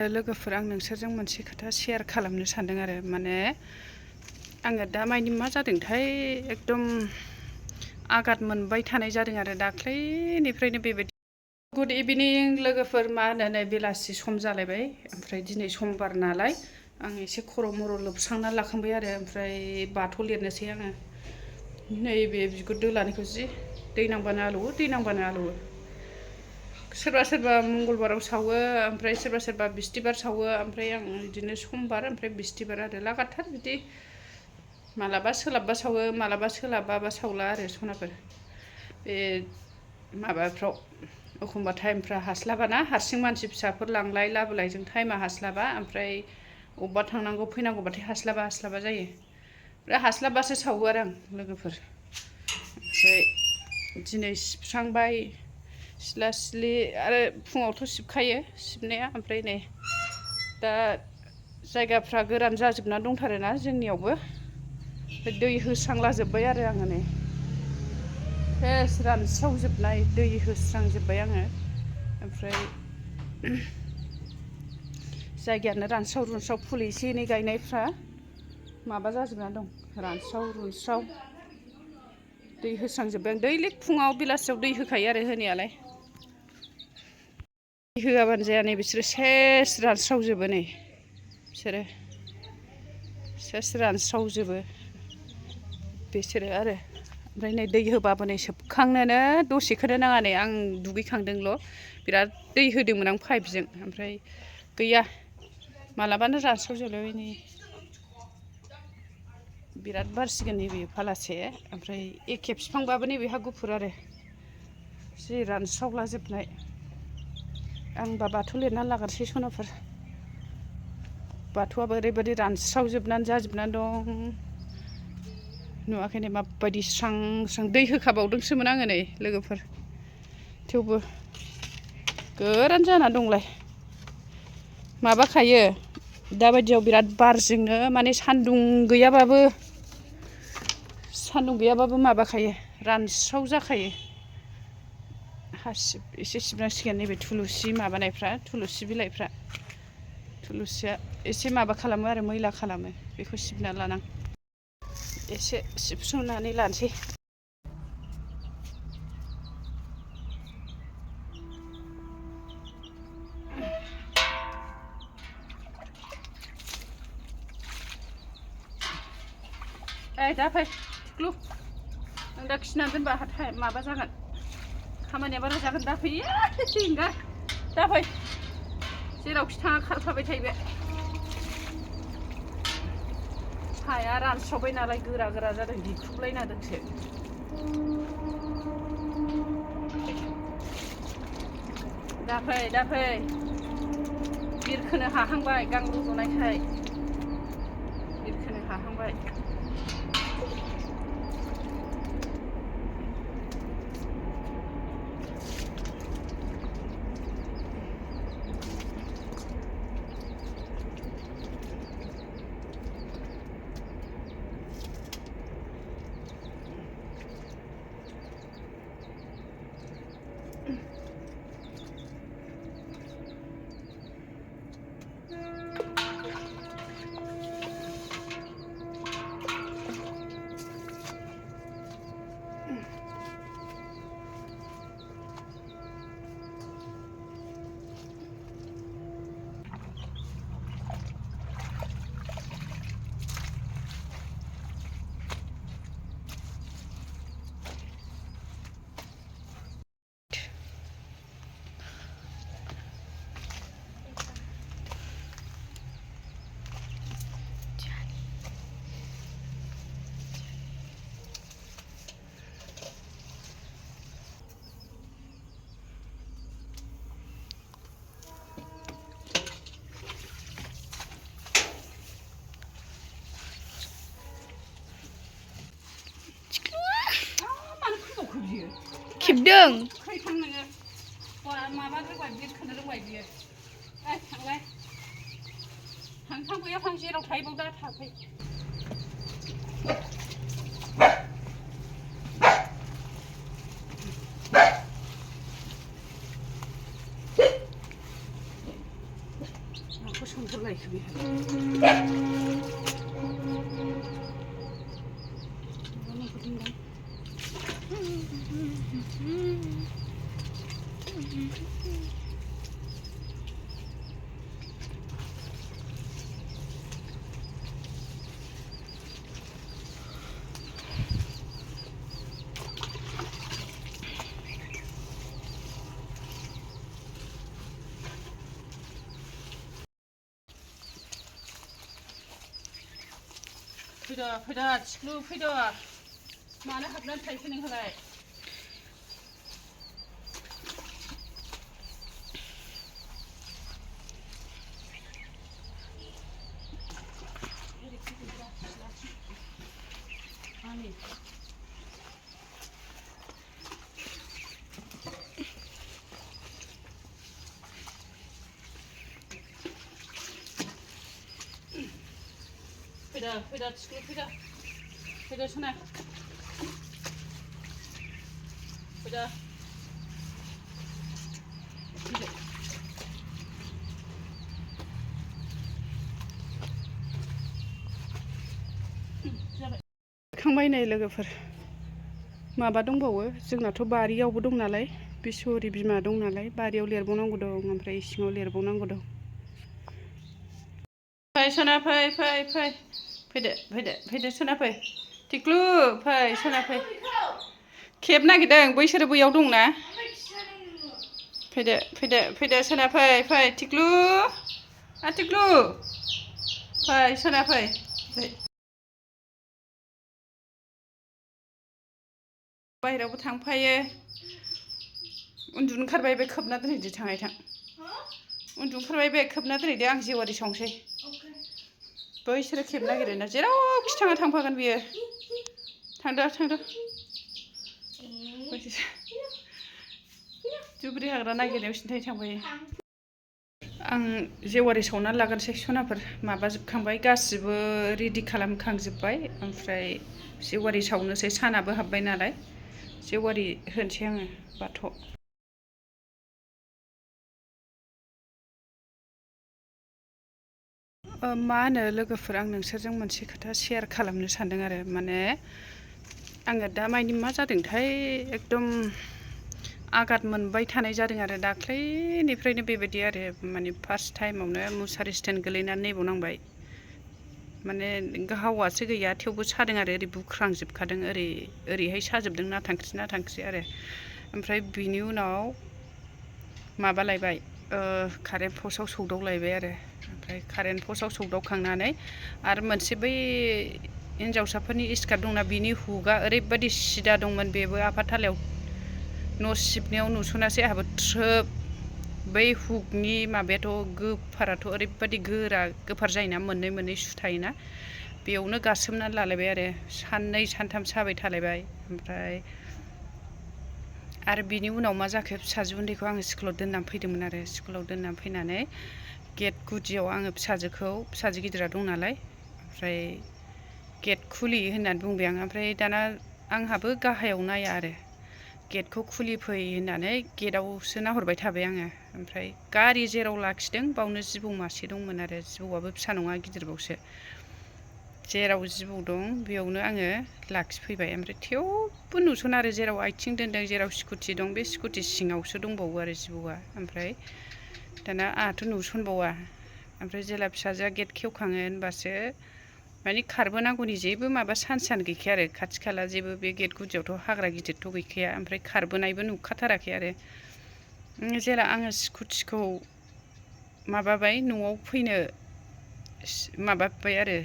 लोगोफोर आं नोंसोरजों मोनसे खोथा शेयार खालामनो सानदों आरो माने आङो दा मानि मा जादोंथाय एकदम आघात मोनबाय थानाय जादों आरो दाख्लैनिफ्रायनो बेबायदि। गुड इभिनिं लोगोफोर, मा होनो नै बेलासि सम जालायबाय। ओमफ्राय दिनै समबार नालाय आं एसे खर' मर' लोबस्रांना लाखांबाय आरो ओमफ्राय बाथौ लिरनोसै आङो। नैबे बिगुर दोलानिखौ जि दै नांबानो आलौवो, दै नांबानो आलौवो। सोरबा सोरबा मंगलबाराव सावो, ओमफ्राय सोरबा सोरबा बिस्थिबार सावो, ओमफ्राय आं बिदिनो समबार ओमफ्राय बिस्थिबार आरो लागाथार बिदि मालाबा सोलाबबा सावो, मालाबा सोलाबाबा सावला आरो सनाफोर। बे माबाफ्राव एखमबा टाइमफ्रा हास्लाबाना, हारसिं मानसि फिसाफोर लांलाय लाबोलायजों टाइमा हास्लाबा, ओमफ्राय अबेबा थांनांगौ फैनांगौबाथाय हास्लाबा जायो। ओमफ्राय हास्लाबबासो सावो आरो आं लोगोफोर। ओमफ्राय दिनै सिबस्रांबाय, सिला सिलि आरो फुङावथ' सिबखायो सिबनाया। ओमफ्राय नै दा जायगाफ्रा गोरान जाजोबना दंथारोना जोंनियावबो, दै होस्रांलाजोब्बाय आरो आङो नै सेस रानस्रावजोबनाय दै होस्रांजोब्बाय आङो। ओमफ्राय जायगायानो रानस्राव रुनस्राव, फुल एसे एनै गायनायफ्रा माबा जाजोबना दं, रानस्राव रुनस्राव। दै होस्रांजोब्बाय आं, दैलिक फुङाव बेलासियाव दै होखायो आरो होनायालाय। दै होआबानो जाया, नै बिसोरो सेस रानस्रावजोबो नै बिसोरो सेस रानस्रावजोबो बिसोरो आरो। ओमफ्राय नै दै होबाबो नै सोबखांनोनो दसेखौनो नाङा नै आं दुगैखांदोंल', बिराद दै होदोंमोन आं पाइपजों, ओमफ्राय गैया मालाबानो रानस्रावजोबलायबाय नै बिराद बारसिगोन नैबे फालासे। ओमफ्राय एखे बिफांबाबो नैबेहा गुफुर आरो जि रानस्रावलाजोबनाय। आं होनबा बाथौ लिरनानै लाग्रोसै सनाफोर। बाथौआबो ओरैबायदि रानस्रावजोबनानै जाजोबनानै दं, नुवाखै नै माबायदि स्रां स्रां। दै होखाबावदोंसोमोन आङो नै लोगोफोर, थेवबो गोरान जाना दंलाय। माबाखायो दाबायदियाव बिराद बारजोंनो, माने सान्दुं गैयाबाबो माबाखायो, रानस्राव जाखायो। हासिब एसे सिबनांसिगोन नैबे थुलुसि माबानायफ्रा, थुलुसि बिलाइफ्रा, थुलुसिया एसे माबा खालामो आरो मैला खालामो, बेखौ सिबना लानां। एसे सिबस्रोनानै लानोसै। दा फै टिक्लु, नों दा खिनानै दोनबा माबा जागोन, खामानिया बारा जागोन। दा फै, एंगार दा फै, जेरावखि थाङा खारफाबाय थायो बे। हाया रानस्रावबाय नालाय गोरा गोरा जादों, दिख्रुबलायना दोनसो। दा फै बिरखोनो हाहांबाय, गां रज'नायखाय बिरखोनो हाहांबाय। खेबदों माबा रोंबाय, बिरखोनो रोंबाय बियो। थांलाय, थां बैयाव थां, जेराव थायो बाव दा थाफै। थांथारलायखो बेहा फैदा थिख्लु फैदा मानो हाबनानै थायोसै नोंहालाय फैदा थिख्लु फैदा सना फैदा खांबाय नै लोगोफोर माबा दंबावो जोंनाथ' बारियावबो दं नालाय बिसहरि बिमा दं नालाय बारियाव लिरबावनांगौ दं ओमफ्राय इसिङाव लिरबावनांगौ दं फै सना फैदो सना फै टिक्लु फै सना फै खेब नागिरदों बैसोरो बैयाव दंना फैदो सना फै टिक्लु टिक्लु फै सना फै बाहेरायावबो थांफायो उन्दुनो ओंखारबाय बे खोबना दोनहैदो थां उन्दुनो ओंखारबाय बे खोबना दोनहैदो आं जेवारि सावनोसै बैसोरो खेब नागिरो ना जेरावखि थाङा थांफागोन बियो थांदो दुब्रि हाग्रा नागिरनायाव सिन्थाय थांबायो आं जेवारि सावनानै लागोनसै सनाफोर माबाजोबखांबाय गासिबो रेडि खालामखांजोब्बाय ओमफ्राय जेवारि सावनोसै सानाबो हाबबाय नालाय जेवारि होनोसै आङो बाथौ मा होनो लोगोफोर आं नोंसोरजों मोनसे खोथा शेयार खालामनो सानदों आरो माने आङो दा मानि मा जादोंथाय एकदम आघात मोनबाय थानाय जादों आरो दाख्लैनिफ्रायनो बेबायदि आरो माने फार्स्ट टाइमावनो मुसारि स्टेन्ड गोलैनानै नैबाव नांबाय माने गाहावासो गैया थेवबो सादों आरो ओरै बुख्रांजोबखादों ओरैहाय साजोबदों नाथांखि आरो ओमफ्राय बिनि उनाव माबालायबाय कारेन्ट पस्टआव सौदावलायबाय आरो ओमफ्राय कारेन्ट पस्टआव सौदावखांनानै आरो मोनसे बै हिन्जावसाफोरनि स्कार्ट दंना बिनि हुकआ ओरैबायदि सिदा दंमोन बेबो आफाथालायाव न' सिबनायाव नुसनासै आंहाबो थ्रोब बै हुकनि माबायाथ' गोफाराथ' ओरैबायदि गोफार जायोना मोननै सु थायोना बेयावनो गासोमनानै लालायबाय आरो साननै सानथाम साबाय थालायबाय ओमफ्राय आरो बिनि उनाव मा जाखो फिसाजो उन्दैखौ आङो स्कुलाव दोननानै फैदोंमोन आरो स्कुलाव दोननानै फैनानै गेट गुदियाव आङो फिसाजो गिदिरा दं नालाय ओमफ्राय गेट खुलि होननानै बुंबाय आं ओमफ्राय दाना आंहाबो गाहायाव नाया आरो गेटखौ खुलिफै होननानै गेटआवसो नाहरबाय थाबाय आङो ओमफ्राय गारि जेराव लाखिदों बावनो जिबौ मासे दंमोन आरो जिबौआबो फिसा नङा गिदिरबावसो जेराव जिबौ दं बेयावनो आङो लाखिफैबाय ओमफ्राय थेवबो नुसना आरो जेराव आथिं दोनदों जेराव स्कुटि दं बे स्कुटि सिङावसो दंबावो आरो जिबौआ ओमफ्राय दाना आंहाथ' नुसनबावा ओमफ्राय जेला फिसाजोआ गेट खेवखाङो होनबासो माने खारबोनांगौनि जेबो माबा चान्सआनो गैखाया आरो खाथि खाला जेबो बे गेट गुदियावथ' हाग्रा गिदिरथ' गैखाया ओमफ्राय खारबोनायबो नुखाथाराखै आरो जेला आङो स्कुटिखौ माबाबाय न'आव फैनो माबाबाय आरो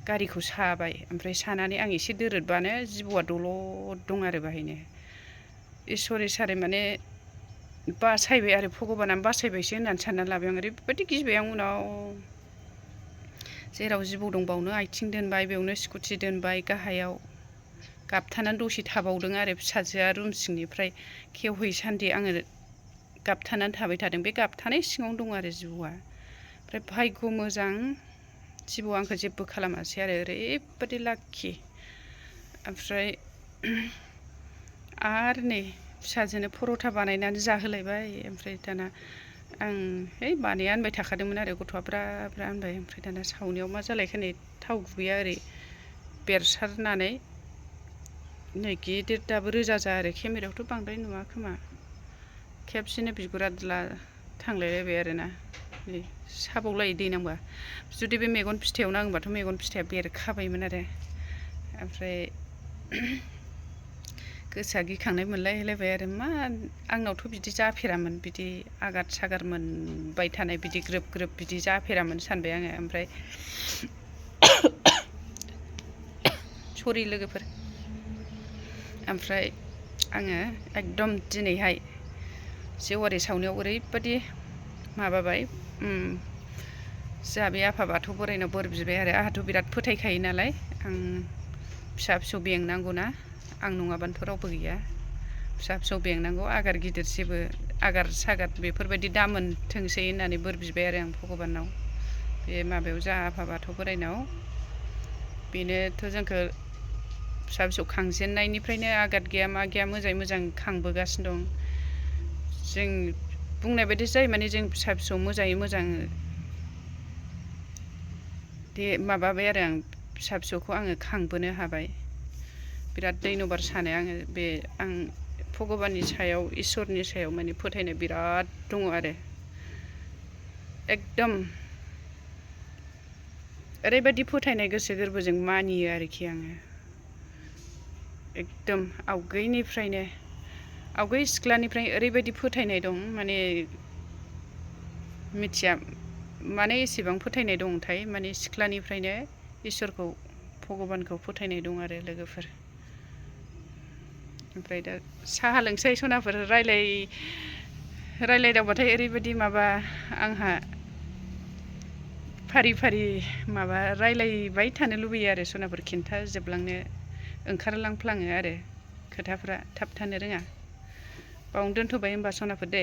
गारिखौ साबाय ओमफ्राय सानानै आं एसे दोरोदबानो जिबौआ दलद दं आरो बाहायनो इसोर सारै माने बासायबाय आरो भगबाना बासायबायसो होननानै सानना लाबाय आं ओरैबायदि गिबाय आं उनाव जेराव जिबौ दं बावनो आथिं दोनबाय बेयावनो स्कुटि दोनबाय गाहायाव गाबथानानै दसे थाबावदों आरो फिसाजोआ रुम सिंनिफ्राय खेवहैसान्दि आङो गाबथानानै थाबाय थादों बे गाबथानाय सिङावनो दं आरो जिबौआ ओमफ्राय भाग्य मोजां जिबौआ आंखौ जेबो खालामासै आरो ओरैबायदि लाक्कि ओमफ्राय आरो नै फिसाजोनो पर'था बानायनानै जाहोलायबाय ओमफ्राय दाना आं है बानाया होनबाय थाखादोंमोन आरो गथ'आ ब्रा ब्रा होनबाय ओमफ्राय दाना सावनायाव मा जालायखो नै थाव गुबैया ओरै बेरसारनानै नै गिदिर दाबो रोजा जा आरो केमेरायावथ' बांद्राय नुवा खोमा खेबसेनो बिगुरा द्ला थांलायलायबाय आरोना नै साबावलायो दै नांबा जुदि बे मेगन फिथायाव नाङोबाथ' मेगन फिथाया बेरखाबायमोन आरो ओमफ्राय गोसोआ गिखांनाय मोनलायलायबाय आरो मा आंनावथ' बिदि जाफेरामोन बिदि आगाद सागार मोनबाय थानाय बिदि ग्रोब ग्रोब बिदि जाफेरामोन सानबाय आङो ओमफ्राय सरि लोगोफोर ओमफ्राय आङो एकदम दिनैहाय जेवारि सावनायाव ओरैबायदि माबाबाय जोंहा बे आफा बाथौ बोराइनाव बोर बिबाय आरो आंहाथ' बिराद फोथायखायो नालाय आं फिसा फिसौ बेंनांगौना आं नङाबानोथ' रावबो गैया फिसा फिसौ बेंनांगौ आगार गिदिर जेबो आगार सागार बेफोरबायदि दा मोनथोंसै होननानै बोर बिबाय आरो आं भगबानाव बे माबायाव जोंहा आफा बाथौ बोराइनाव बेनोथ' जोंखौ फिसा फिसौ खांजेननायनिफ्रायनो आगाद गैया मा गैया मोजाङै मोजां खांबोगासिनो दं जों बुंनाय बायदि जायो माने जों फिसा फिसौ मोजाङै मोजां माबाबाय आरो आं फिसा फिसौखौ आङो खांबोनो हाबाय बिराद दैनबार सानो आङो बे आं भगबाननि सायाव इसोरनि सायाव माने फोथायनाय बिराद दङ आरो एकदम ओरैबायदि फोथायनाय गोसो गोरबोजों मानियो आरोखि आङो एकदम आवगै सिख्लानिफ्राय ओरैबायदि फोथायनाय दं माने मिथिया माने एसेबां फोथायनाय दंथाय माने सिख्लानिफ्रायनो इसोरखौ भगबानखौ फोथायनाय दं आरो लोगोफोर ओमफ्राय दा साहा लोंसै सनाफोर रायलायदावबाथाय ओरैबायदि माबा आंहा फारि फारि माबा रायलायबाय थानो लुबैयो आरो सनाफोर खिन्थाजोबलांनो ओंखारलांफ्लाङो आरो खोथाफ्रा थाब थानो रोङा बावनो दोनथ'बाय होमबा सनाफोर दे